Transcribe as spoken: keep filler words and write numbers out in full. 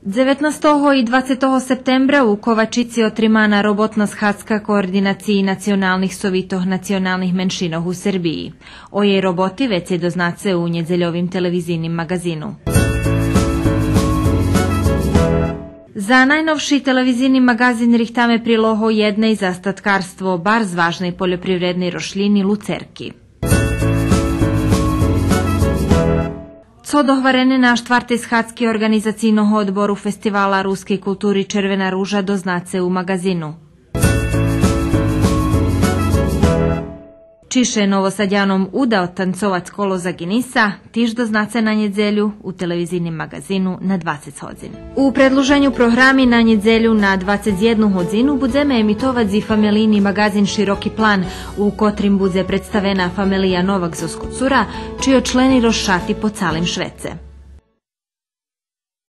Дзеветнастого и двацетого септембра у Ковачици отримана роботна схадзка Координациї националних совитох националних меншинох у Сербиї. О єй роботи вецей дознаце у нєдзельовим телевизийним маґазину. За найновши телевизийни маґазин рихтаме прилог о єдней за статкарство барз важней польопривредней рошлїни луцерки. Цо догварене на штвартей схадзки Орґанизацийного одбору фестивала рускей култури Червена ружа, дознаце у маґазину. Чи ше Новосадяном уда одтанцовац коло за Гиниса, тиж дознаце на нєдзелю у телевизийним маґазину на двацец годзин. У предлуженю програми на нєдзелю на двацец єдну годзину будземе емитовац и фамелийни маґазин Широки план, у котрим будзе представена фамелия Новак зоз Коцура, чийо члени розшати по цалим швеце.